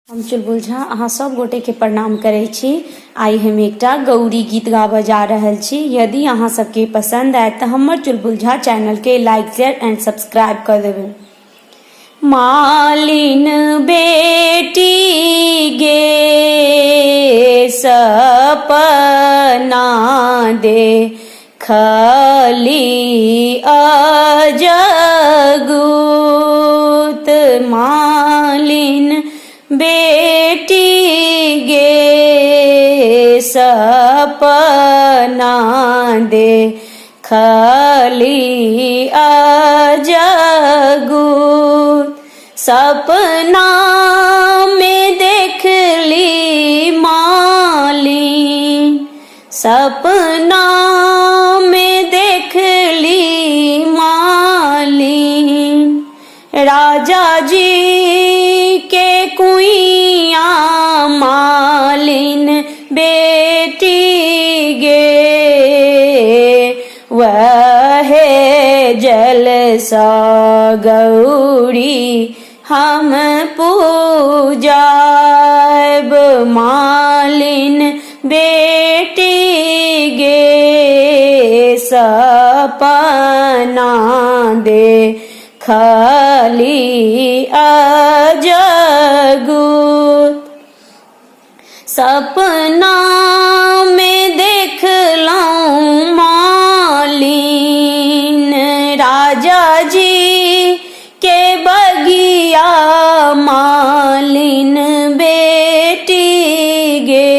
हम चुलबुल झा अहाँ सब गोटेके प्रणाम करै छी। आइ हम एकटा गौरी गीत गाबऽ जा रहल छी। यदि अहाँ सबके पसन्द आयत तऽ हमर चुलबुल झा चैनलके लाइक, शेयर एंड सब्सक्राइब कऽ देबै। मालिन बेटी गे सपना दे खली अजगूत मालिन बेटी गे सपना दे खली अजगूत सपना में देखली मालिन सपना में देखली मालिन राजा जी के कुइया मालिन बेटी गे वहे जल सा गौरी हम पूजायब मालिन बेटी गे सपना दे खली अजगूत सपना में देखलहुँ मालिन राजा जी के बगिया मालिन बेटी गे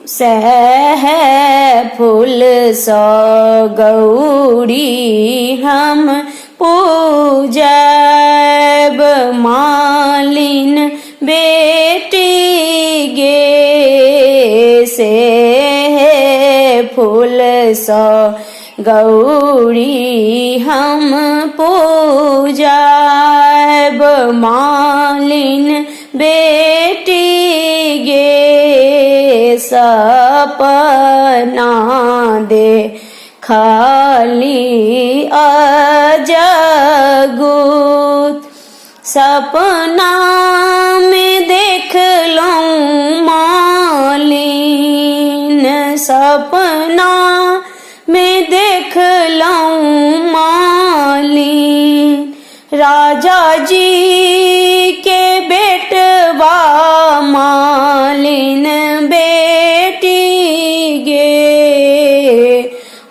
सह फूल स गौरी हम पूजब मालिन बेटी गे से फूल स गौरी हम पूजब मालिन बेटी गे सपना दे खाली अजगूत सपना में देखलहुँ मालिन सपना में देखलहुँ मालिन राजा जी के बेटवा मालिन बेटी गे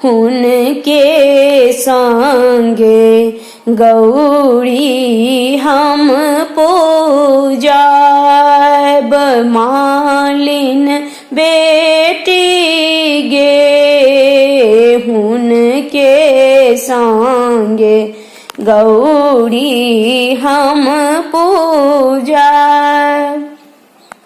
हुनके संगे गौरी हम पूजायब मालिन बेटी गे हुनके संगे गौरी हम पूजायब।